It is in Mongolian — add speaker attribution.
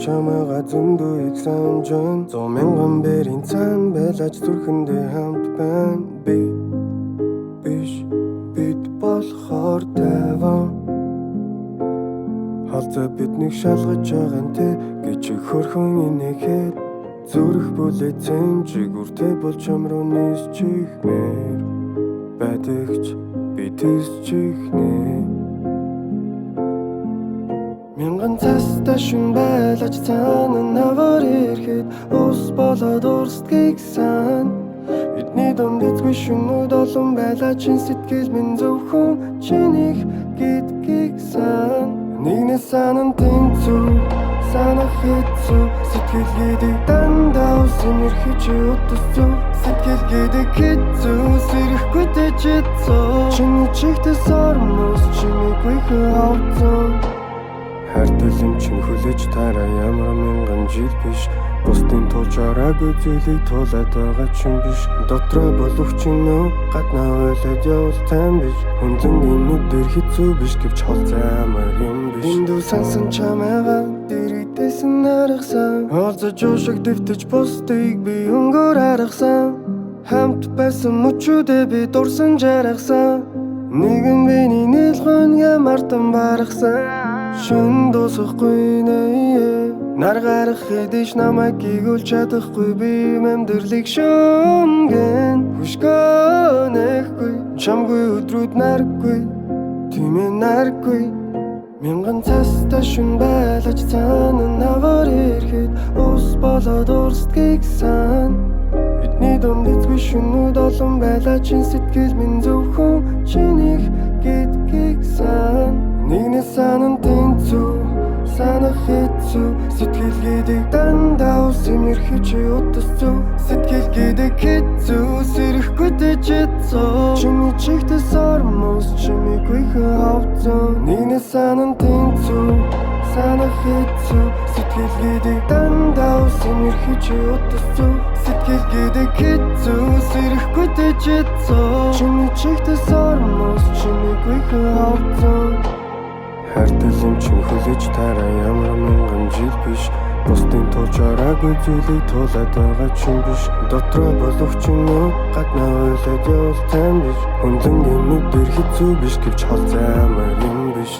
Speaker 1: Чамайгаа зөндөө их санаж байна. Зуун мянган бэрийн цаана байлаач зүрхэндээ хамт байна. Би биш, бид болохоор тайван. Халзай биднийг шалгаж байгаа нь те гэж хөрхөн инээхэд. Зүрх бүлээцэн жигүүртэй бол чам руу нисчихмээр байдагч би тэсчихнэ. Мянган цастай шүн байлаач цаана навар ирэхэд ус болоод урсдгийг сан. Бидний дунд эцгүй шүнүүд олон байлаа, чин сэтгэл минь зөвхөн чинийх гэдгийг сан. Нэгнээс санан тэнцүү, санах хэцүү. Сэтгэл гэдэг дандаа ус имэрхий, чи утас зүв. Сэтгэл гэдэг хэцүү, сэрэхгүй тэжээцүү. Чиний чихтэй сормоос чимээгүй хавцсан. Хайртай юм чинь хүлээж тараа ямар мянган жил биш. Бусдын тулж араагүй зүйлийг тулаад байгаа чинь биш. Дотроо боловч нөө гаднаа ойлоод явал тань биш. Хүнлэнгийн нүдээр хэцүү биш гэвч холцоо амар юм биш. Эндүү сансан чамайгаа дэрэгдээсэн аргасан. Олзож уушиг дэвтэж бусдыг би өнгөөр аргасан. Хамт байсан мөчүүдээ би дурсан жаргасан. Нэгэн биний нийлгэн мартан баргасан. Шөн дуусахгүй нэ. Нар гарах хэдийч намайг гийгүүлж чадахгүй. Би амьдралыг шөнгөн хөшгөнөхгүй. Чамгүй өдрүүд наргүй, тийм ээ, наргүй. Мянган цастай шүн байлаач цаана навар ирэхэд ус болоод урсдгийг сан. Бидний дунд эцгүй шүнүүд олон байлаа, чин сэтгэл минь зөвхөн чинийх гэдгийг сан. Нэгнээс санан тэнцүү, санах хэцүү. Сэтгэл гэдэг дандаа ус имэрхий, чи утас зүв. Сэтгэл гэдэг хэцүү, сэрэхгүй тэжээцүү. Чиний чихтэй сормоос чимээгүй хавцсан. Нэгнээс санан тэнцүү, санах хэцүү. Сэтгэл гэдэг дандаа ус имэрхий, чи утас зүв. Сэтгэл гэдэг хэцүү, сэрэхгүй тэжээцүү. Чиний чихтэй сормоос чимээгүй хавцсан. Хайртай юм чинь хүлээж тараа ямар мянган жил биш. Бусдын тулж араагүй зүйлийг тулаад байгаа чинь биш. Дотроо боловч нөө гаднаа ойлоод явал тань биш. Хүнлэнгийн нүдээр хэцүү биш гэвч холцоо амар юм биш.